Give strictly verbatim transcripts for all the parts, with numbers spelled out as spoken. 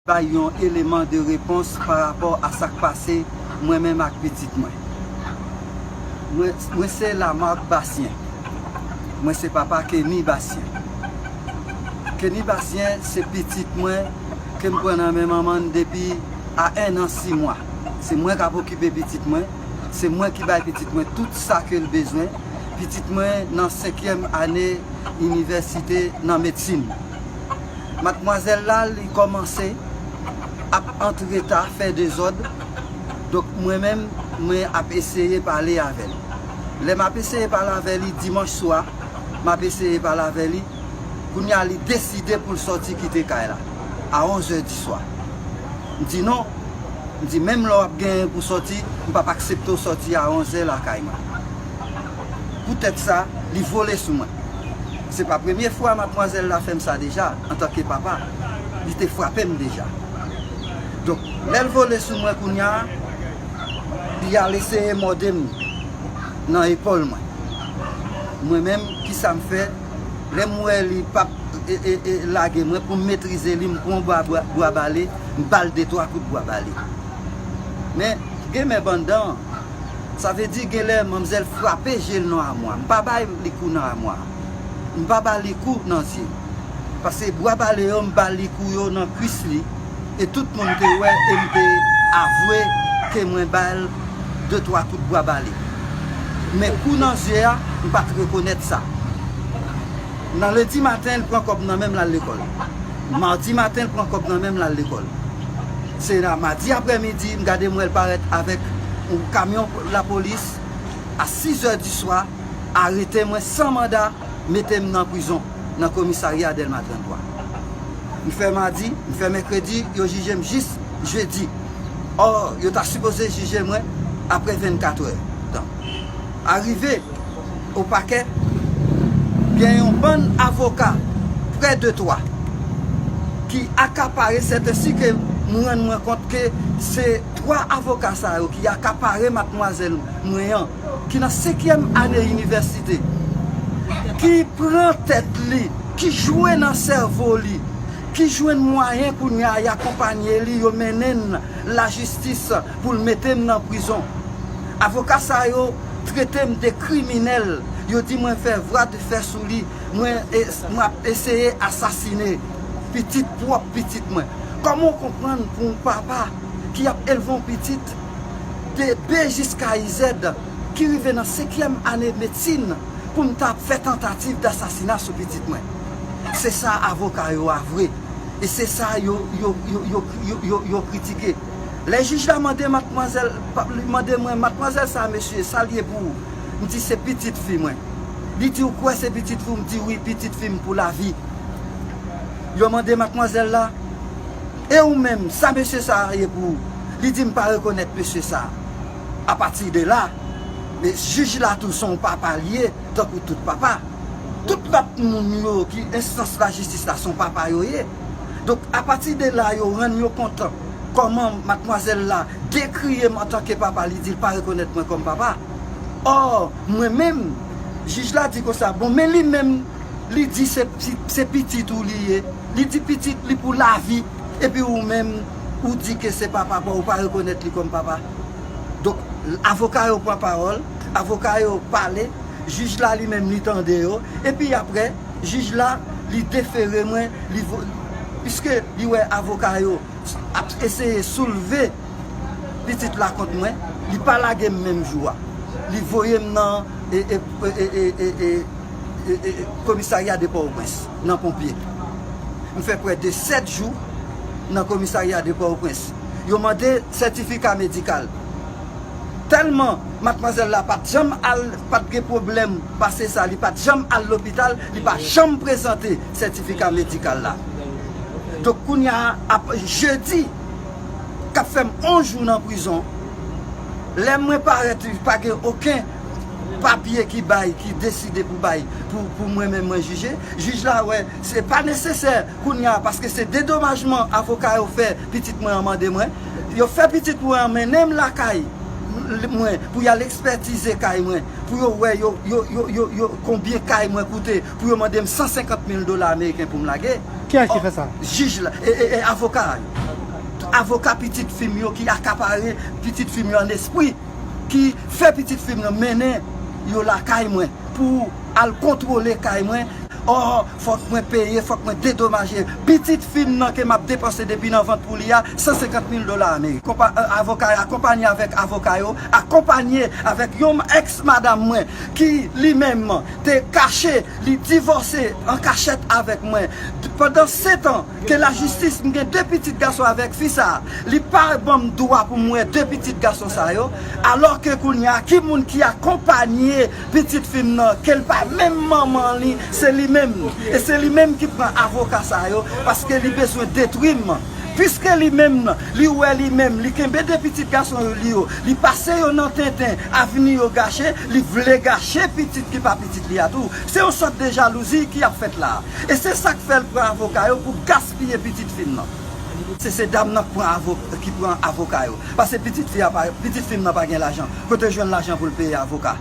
bay yon eleman de repons pa rapò a sa k pase mwen menm ak pitit mwen. Mwen, mwen se Lamarck Bastien. Mwen se papa Kenny Bastien. Kenny Bastien se pitit mwen ke m pran nan men manman l depi a en an sis mwa. Se mwen k ap okipe pitit mwen. Se mwen ki bay pitit mwen tout sa ke l bezwen. Pitit mwen nan senkyèm ane inivèsite nan medsin. Matmwazèl la, li kòmanse ap antre ta, fè dezòd. Donk, mwen menm, mwen ap eseye pale avè l. Lè m ap eseye pale avè li dimanch swa, m ap eseye pale avè li. Kounye a, li deside pou l sòti kite kay la a onz è di swa. M di non. M di, menm lè w ap genyen pou sòti, m p ap aksepte w sòti a onz è lakay mwen. Poutèt sa, li vole sou mwen. Se pa premye fwa matmwazèl la fè m sa deja, antanke papa. Li te frape m deja. Donk, lè l vole sou mwen kounye a, li al eseye mòde m nan epòl mwen. Mwen menm, kisa m fè? Lè m wè li p ap e, e, e, lage mwen pou m metrize li, m pran bwa, bwa, bwa bale, m ba l de twa kout bwa bale. Men, gen men bandan, sa vle di gen lè manmzèl frape je l nan amwa. M pa bay li kou nan amwa. M pa ba li kou nan zye. Paske bwa bale yo, m ba li kou yo nan kwis li. E tout moun te wè e m te avwe ke mwen ba l de twa kout bwa bale. Men kou nan zye a, m pa t rekonèt sa. Nan lendi maten, l pran kòb nan men m, l al lekòl. Madi maten, l pran kòb nan men m, l al lekòl. Se la, madi aprèmidi, m gade m wè l parèt avèk yon kamyon lapolis a sis è di swa, arete mwen san manda, mete m nan prizon, nan komisarya Dèlma trannntwa. M fè madi, m fè mèkredi, yo jije m jis jedi. Ò, yo ta sipoze jije mwen apre vennkat è tan. Arive o pakè, gen yon bann avoka, prè de twa, ki akapare, sèt ensi ke m rann mwen kont ke se twa avoka sa yo ki akapare matmwazèl mwen an, ki nan senkyèm ane inivèsite, ki pran tèt li, ki jwe nan sèvo li, ki jwenn mwayen kounye a, y akonpanye li, yo mennen l lajistis pou l mete m nan prizon. Avoka sa yo trete m de kriminèl, yo di mwen fè vwa de fè sou li, mwen e, m ap eseye asasine pitit, pwòp pitit mwen. Kòman w konprann pou yon papa ki ap elve yon pitit de B jiska Z, ki rive nan senkyèm ane medsin, pou m ta ap fè tantativ dasasina sou pitit mwen? Se sa avoka yo a vre. E se sa yo, yo, yo, yo, yo, yo, yo kritike. Lè jij la mande matmwazèl, pa, li mande mwen, "Matmwazèl sa, mesye, sa l ye pou ou?" M di, "Se pitit fi mwen." Li di, "Ou kwè se pitit fi w?" M di, "Wi, pitit fi m pou lavi." Yo mande matmwazèl la, "E ou menm, sa mesye sa a ye pou ou?" Li di, "M pa rekonèt mesye sa a." Apati de la, men jij la tou se yon papa l ye, tankou tout papa. Tout lòt moun yo ki enstans lajistis la se yon papa yo ye. Donk, apati de la, yo rann yo kont kòman matmwazèl la dekriye m antanke papa, li di l pa rekonèt mwen kòm papa. Ò, mwen menm, jij la di konsa, bon, men li menm, li di se, se, se pitit ou li ye. Li di pitit li pou lavi. Epi ou menm, ou di ke se papa pa w, ou pa rekonèt li kòm papa. Donk, avoka yo pran pawòl, avoka yo pale, jij la li menm li tande yo. Epi apre, jij la, li defere mwen, li vo-, piske li wè avoka yo ap eseye soulve pitit la kont mwen, li pa lage m menm jou a. Li voye m nan, e, e, e, e, e, e, e, e, komisarya de Pòtoprens, nan ponpye. M fè prè de sèt jou nan komisarya de Pòtoprens. Yo mande sètifika medikal. Tèlman matmwazèl la pa t janm al, pa t gen pwoblèm pase sa, li pa t janm al lopital, li pa janm prezante sètifika medikal la. Donk, kounye a, ap, jedi, k ap fè m onz jou nan prizon, lè mwen parèt, pa gen okenn papye ki bay, ki deside pou bay, pou, pou mwen menm mwen jije. Jij la wè, se pa nesesè kounye a, paske se dedomajman avoka yo fè pitit mwen an mande mwen. Yo fè pitit mwen an mennen m lakay mwen pou y al ekspètize kay mwen, pou yo wè yo, yo, yo, yo, yo, konbyen kay mwen koute, pou yo mande m san senkant mil dola ameriken pou m lage. Kiyès ki fè sa? Jij la, e, e, e avoka a yo. Avoka pitit fi m yo ki akapare pitit fi m yo an espri, ki fè pitit fi m nan mennen yo lakay mwen pou al kontwole kay mwen. Ò, fòk mwen peye, fòk mwen dedomaje pitit fi m nan ke m ap depanse depi nan vant pou li a, san senkant mil dola ameriken. Konpa-, eh, avoka, akonpanye avèk avoka yo, akonpanye avèk yon èks madanm mwen ki li menm te kache, li divòse an kachèt avèk mwen. D-, pandan sèt an ke lajistis, m gen de pitit gason avèk fi sa a, li pa ban m dwa pou m wè de pitit gason sa yo, alò ke kounye a, ki moun ki akonpanye pitit fi m nan, ke l pa menm manman li, se li menm. E se li menm ki pran avoka sa yo, paske li bezwen detwi m. Piske li menm, li wè li menm, li kenbe de pitit gason li yo, li pase yo nan tenten, avni yo gache, li vle gache pitit ki pa pitit li a tou. Se yon sòt de jalouzi ki ap fèt la a. E se sa k fè l pran avoka yo pou gaspiye pitit fi m nan. Se, se dam nan k pran avo-, ki pran avoka yo. Paske pitit fi a pa, pitit fi m nan pa gen lajan. Kote l jwenn lajan pou l peye avoka?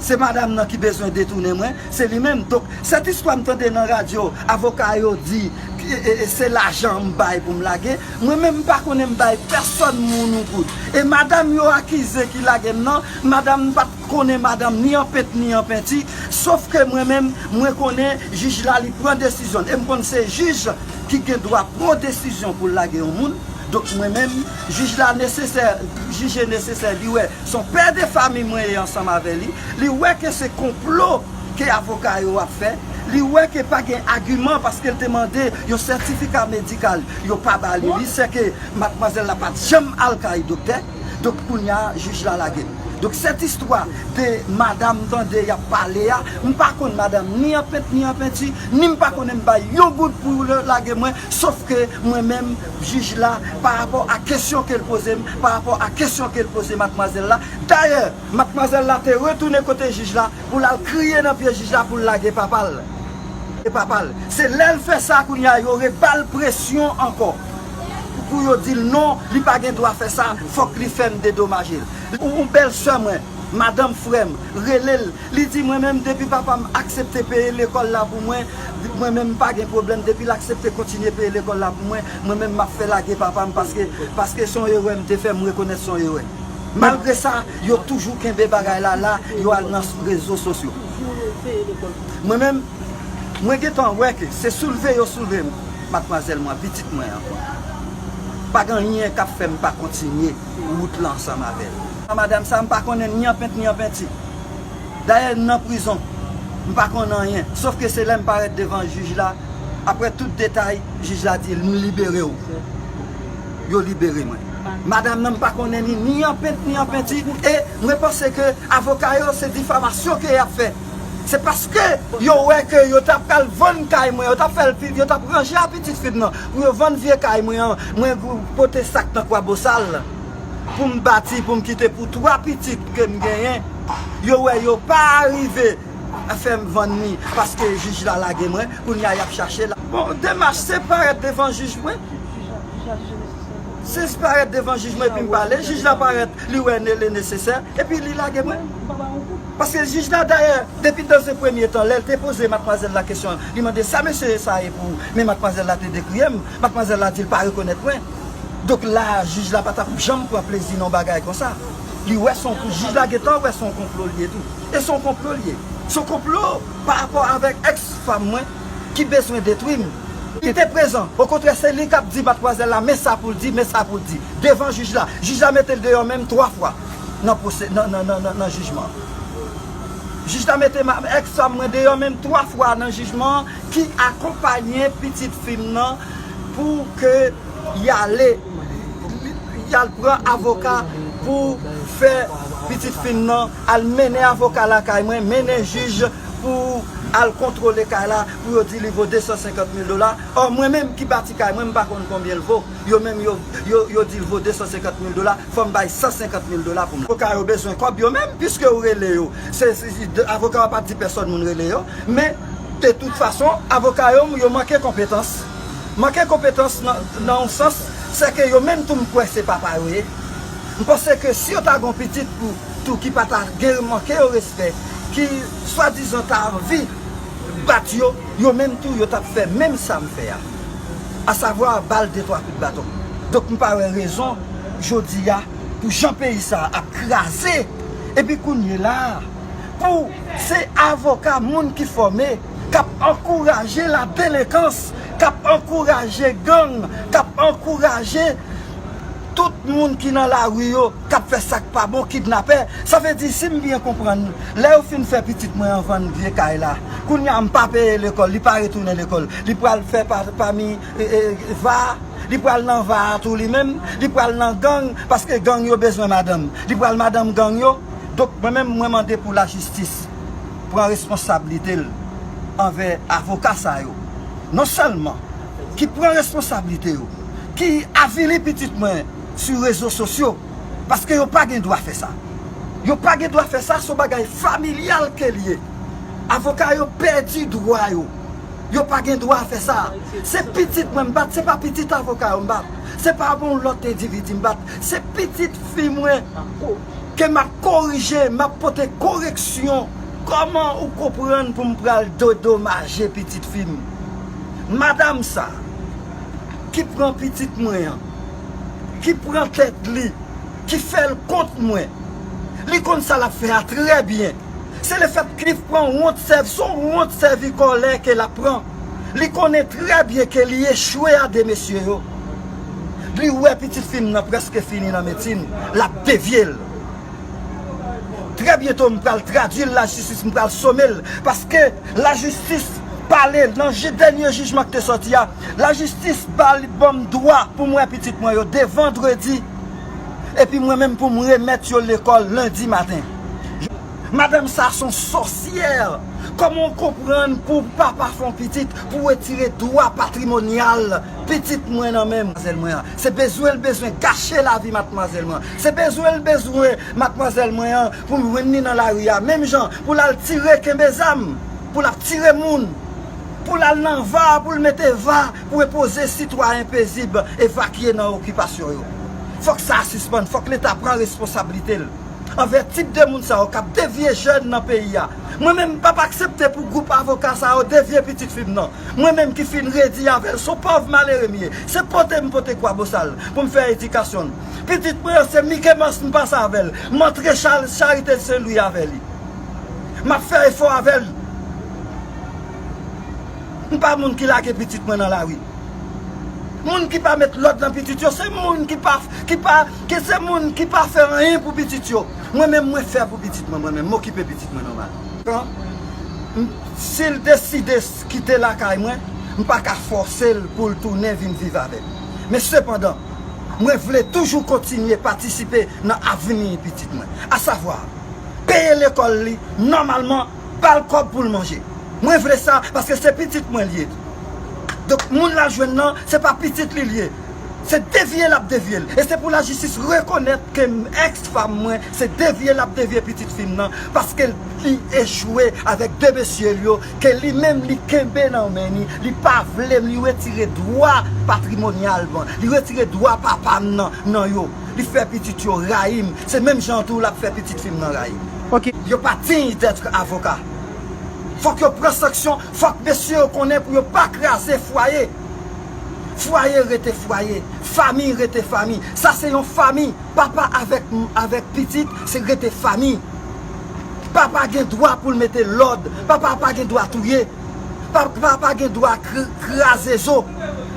Se madanm nan ki bezwen detounen mwen, se li menm. Donk, sèt istwa m tande nan radyo, avoka yo di, e, e, e, se lajan m bay pou m lage. Mwen menm, m pa konnen m bay pèsòn moun yon goud. E madanm yo akize ki lage m nan, madanm m pa t konnen madanm ni an pent ni an penti, sof ke mwen menm, mwen konnen jij la, li pran desizyon l. E m konn se jij ki gen dwa pran desizyon pou l lage yon moun. Donk mwen menm, jij la nesesè, jije nesesè, li wè se yon pè de fanmi mwen ye ansanm avè li, li wè ke se konplo ke avoka yo ap fè, li wè ke pa gen agiman paske l te mande yon sètifika medikal, yo pa ba li li, se ke madmwazèl la pa t janm al kay doktè. Donk kounye a, jij la lage l. Donk sèt istwa de madanm m tande y ap pale a, m pa konn madanm ni an pent ni an penti, ni m pa konnen m bay yon goud pou yo lage mwen, sof ke mwen menm, jij la, pa rapò a kesyon ke l poze m, pa rapò a kesyon ke l poze madmwazèl la. Dayè, madmwazèl la te retounen kote jij la pou l al kriye nan pye jij la pou l lage papa l. E papa l. Se lè l fè sa kounye a, yo reba l presyon ankò. Pou yo di l non, li pa gen dwa fè sa, fòk li fè m dedomaje l. Yon, yon bèl sè mwen, madanm frè m, rele l, li di mwen menm depi papa m aksepte peye lekòl la pou mwen, mwen menm m pa gen pwoblèm, depi l aksepte kontinye peye lekòl la pou mwen, mwen menm m ap fè lage papa m paske, paske se yon erè m te fè, m rekonèt se yon erè. Malgre sa, yo toujou kenbe bagay la la, yo al nan rezo sosyo. Mwen menm, mwen gentan wè ke se soulve yo soulve m, madmwazèl mwen, pitit mwen an. Pa gen anyen k ap fè m pa kontinye wout la ansanm avè l. Madanm sa, m pa konnen ni an pent ni an penti. Dayè, m nan prizon, m pa konn anyen. Sof ke se lè m parèt devan jij la, apre tout detay, jij la di, "M libere w." Yo libere mwen. Madanm nan, m pa konnen ni, ni an pent, ni an penti. E mwen panse ke avoka yo, se difamasyon ke y ap fè. Se paske yo wè ke yo t ap pral vann kay mwen, yo t ap fè l pi-, yo t ap ranje a pitit fi m nan, pou yo vann vye kay mwen an, mwen pou pote sak nan Kwabosal, pou m bati, pou m kite pou twa pitit ke m genyen. Yo wè yo pa rive fè m vann li, paske jij la lage mwen, kounye a y ap chache la. Bon, demach se parèt devan jij mwen. Se parèt devan jij mwen epi m pale, jij la parèt, li wè ne-, le nesesè, epi li lage mwen. Paske jij la, dayè, depi dans un premye tan, lè l te poze madmwazèl la kesyon, li mande sa mesye sa ye pou ou, men madmwazèl la te dekriye m, madmwazèl la di l pa rekonèt mwen. Donk la, jij la pa t ap janm pran plezi nan yon bagay konsa. Li wè se yon, jij la gentan wè se yon konplo l ye tou. E se yon konplo l ye. Se yon konplo pa rapò avèk èks fanm mwen ki bezwen detwi m. Li te prezan. Okontrè, se li k ap di madmwazèl la, men sa pou l di, men sa pou l di. Devan jij la. Jij la mete l deyò menm twa fwa nan pwose-, nan, nan, nan, nan, nan jijman. Jij la mete ma-, èks fanm mwen deyò menm twa fwa nan jijman ki akonpaye pitit fi m nan pou ke y ale, y al pran avoka pou fè pitit fi m nan al mennen avoka lakay mwen, mennen jij pou al kontwole kay la, pou yo di li vo de san senkant mil dola. Ò, mwen menm ki bati kay mwen, m pa konn konbyen l vo. Yo menm, yo, yo, yo di l vo de san senkant mil dola, fò m bay san senkant mil dola pou m. Avoka yo bezwen kòb yo menm, piske ou rele yo. Se, se, se, avoka yo pa di pèsòn moun rele yo, men de tout fason, avoka yo, yo manke konpetans. Manke konpetans nan, nan yon sans, se ke yo menm tou m kwè se papa yo ye. M panse ke si yo ta gon pitit pou, tou ki pa ta gen manke yo respè, ki swadizan ta anvi bat yo, yo menm tou yo t ap fè menm sa m fè a. Asavwa ba l de twa kout baton. Donk, m pa wè rezon, jodi a, pou jan peyi sa a ap kraze. Epi kounye la a, pou se avoka, moun ki fòme, k ap ankouraje ladelekans, k ap ankouraje gang, k ap ankouraje tout moun ki nan lari yo, k ap fè sa k pa bon, kidnapè. Sa vle di, si m byen konprann, lè yo fin fè pitit mwen an vann vye kay la, kounye a m pa peye lekòl, li pa retounen lekòl, li pral fè pa, pami, e, e, va, li pral nan va a tou li menm, li pral nan gang, paske gang yo bezwen madanm, li pral madanm gang yo. Donk, mwen menm, mwen mande pou lajistis pran responsablite l anvè avoka sa yo. Non sèlman ki pran responsablite yo, ki avili pitit mwen sou rezo sosyo, paske yo pa gen dwa fè sa. Yo pa gen dwa fè sa, se yon bagay familyal ke l ye. Avoka yo pèdi dwa yo. Yo pa gen dwa fè sa. Se pitit mwen m bat, se pa pitit avoka yo m bat. Se pa yon lòt endividi m bat. Se pitit fi mwen ke m ap korije, m ap pote koreksyon. Kòman ou konprann pou m pral dedomaje pitit fi m? Madam sa, ki pran pitit mwen an, ki pran tèt li, ki fè l kont mwen, li konn sa l ap fè a trè byen. Se lefètke li pran wont sèvi, se yon wont sèvi kòlè ke l ap pran. Li konnen trè byen ke li echwe a de mesye yo. Li wè pitit fi m nan prèske fini nan medsin, l ap devye l. Trè byento, m pral tradui l lajistis, m pral some l, paske lajistis pale nan ji-, dènye jijman ki te sòti a. Lajistis ba li, ban m dwa pou m wè pitit mwen yo de vandredi, epi mwen menm pou m remèt yo lekòl lendi maten. Madanm sa se yon sòsyè. Kòman w konprann pou papa fè yon pitit pou retire dwa patrimonyal pitit mwen nan men madmwazèl mwen an? Se bezwen l bezwen gache lavi madmwazèl mwen an. Se bezwen l bezwen madmwazèl mwen an pou m jwenn li nan lari a. Menm jan pou l al tire kenbe zam, pou l ap tire moun, pou l al nan va, pou l mete va, pou enpoze sitwayen pezib evakye nan okipasyon yo. Fòk sa a sispann, fòk Leta pran responsablite l anvè tip de moun sa yo k ap devye jèn nan peyi a. Mwen menm, m p ap aksepte pou gwoup avoka sa yo devye pitit fi m nan. Mwen menm ki fin redi avè l, se yon pòv malere m ye. Se pote m pote kwa bosal pou m fè edikasyon l. Pitit mwen yo, se Mickey Mouse m pase avè l. M antre cha-, Charite Sen Lwi avè li. M ap fè efò avè l. M pa moun ki lage pitit mwen nan lari. Moun ki pa met lòd nan pitit yo, se moun ki pa, ki pa, ki se moun ki pa fè anyen pou pitit yo. Mwen menm, mwen fè pou pitit mwen, mwen menm, m okipe pitit mwen nòmal. Kan, m, si l deside s-, kite lakay mwen, m pa ka fòse l pou l tounen vin viv avè m. Men sepandan, mwen vle toujou kontinye patisipe nan avni pitit mwen. Asavwa, peye lekòl li nòmalman, ba l kòb pou l manje. Mwen vle sa paske se pitit mwen l ye. Donk, moun l al jwenn nan, se pa pitit li l ye. Se devye l ap devye l. E se pou lajistis rekonèt ke m, èks fanm mwen, se devye l ap devye pitit fi m nan, paske li echwe avèk de mesye l yo, ke li menm li kenbe nan men li, li pa vle m, li retire dwa patrimonyal mwen, li retire dwa papa m nan, nan yo. Li fè pitit yo rayi m. Se menm jan tou l ap fè pitit fi m nan rayi m. Ok. Yo pa digne d'être avocat. Fòk yo pran sanksyon, fòk mesye yo konnen pou yo pa kraze fwaye. Fwaye rete fwaye, fanmi rete fanmi. Sa se yon fanmi. Papa avèk, avèk pitit, se rete fanmi. Papa gen dwa pou l mete lòd. Papa pa gen dwa touye. Pa, pa, pa gen dwa kr-, kraze zo.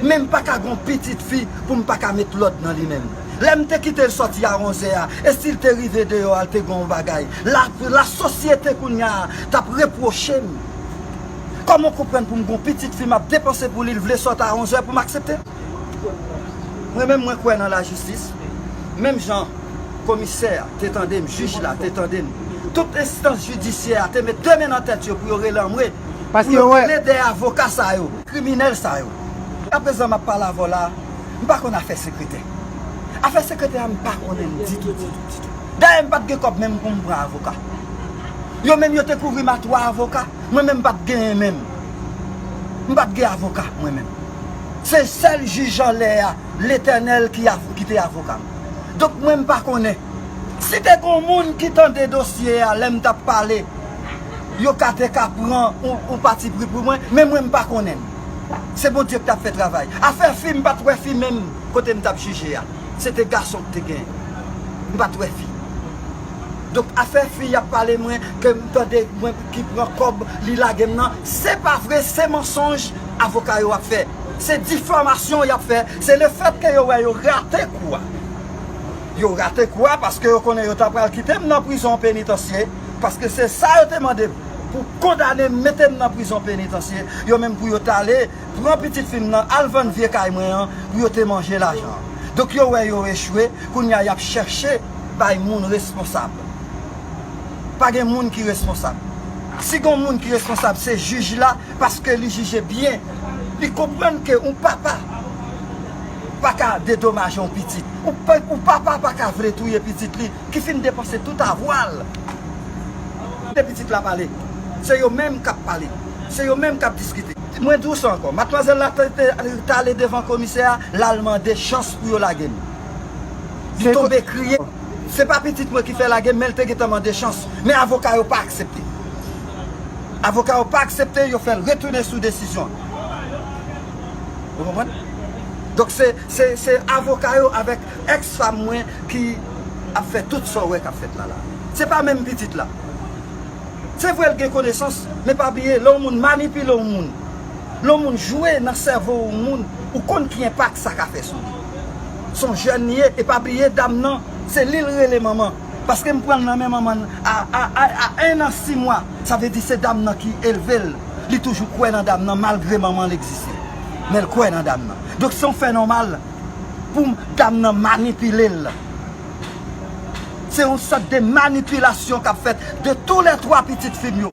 Men m pa ka gon pitit fi pou m pa ka met lòd nan li menm. Lè m te kite l sòti a onzè a, e si l te rive deyò a, l te gon bagay, la, lasosyete kounye a t ap repwoche m. Kòman w konprann pou m gon pitit fi m ap depanse pou li, l vle sòt a onzè pou m aksepte? Mwen menm, mwen kwè nan lajistis. Menm jan komisè a te tande m, jij la te tande m, tout enstans jidisyè a te met de men nan tèt yo pou yo rele anmwe, pou yo rele de avoka sa yo, kriminèl sa yo. Aprezan m ap pale avè w la, m pa konn afè sekretè. Afè sekretè a, m pa konnen l ditou, ditou, ditou. Dayè, m pa t gen kòb menm pou m pran avoka. Yo menm, yo te kouvri m a twa avoka. Mwen menm m pa t genyen menm. M pa t gen avoka, mwen menm. Se sèl jij anlè a, Letènèl, ki av-, ki te avoka m. Donk, mwen m pa konnen. Si te gon moun ki tande dosye a lè m t ap pale, yo ka te ka pran yon, yon patipri pou mwen, men mwen m pa konnen l. Se Bondye ki t ap fè travay. Afè fi, m pa t wè fi menm. Kote m t ap jije a, se te gason ki te genyen. M pa t wè fi. Donk, afè fi y ap pale mwen, ke m tande mwen ki pran kòb, li lage m nan, se pa vre, se mansonj avoka yo ap fè. Se difamasyon y ap fè. Se lefètke yo wè yo rate kou a. Yo rate kou a paske yo konnen yo ta pral kite m nan prizon penitansye, paske se sa yo te mande m, pou kondane m, mete m nan prizon penitansye. Yo menm pou yo t ale pran pitit fi m nan, al vann vye kay mwen an, pou yo te manje lajan an. Donk, yo wè yo echwe, kounye a y ap chèche bay moun responsab. Pa gen moun ki responsab. Si gen moun ki responsab, se jij la, paske li jije byen. Li konprann ke yon papa pa ka dedomaje yon pitit. Yon pa- yon papa pa ka vle touye pitit li, ki fin depanse tout avwa l. Kite pitit la pale. Se yo menm k ap pale. Se yo menm k ap diskite. Mwen di w sa ankò. Matmwazèl la te, te, t ale devan komisè a, l al mande chans pou yo lage m. Li Se tonbe kriye. Se pa pitit mwen ki fè lage m, men l te gentan mande chans. Men avoka yo pa aksepte. Avoka yo pa aksepte, yo fè l retounen sou desizyon. Ou konprann? Donk, se, se, se avoka yo avèk èks fanm mwen ki ap fè tout sa w wè k ap fèt la la. Se pa menm pitit la. Se vre, l gen konesans, men pa bliye, lè yon moun manipile yon moun, lè yon moun jwe nan sèvo yon moun, ou konn ki enpak sa ka fè sou li. Se yon jèn li ye, e pa bliye, dam nan, se li l rele manman. Paske m pran l nan men manman l a, a, a, a en an sis mwa. Sa vle di se dam nan ki elve l. Li toujou kwè nan dam nan, malgre manman l egziste. Men l kwè nan dam nan. Donk, se yon fè nòmal pou m- dam nan manipile l. Se yon sòt de manipilasyon k ap fèt de tou lè twa pitit fi m yo.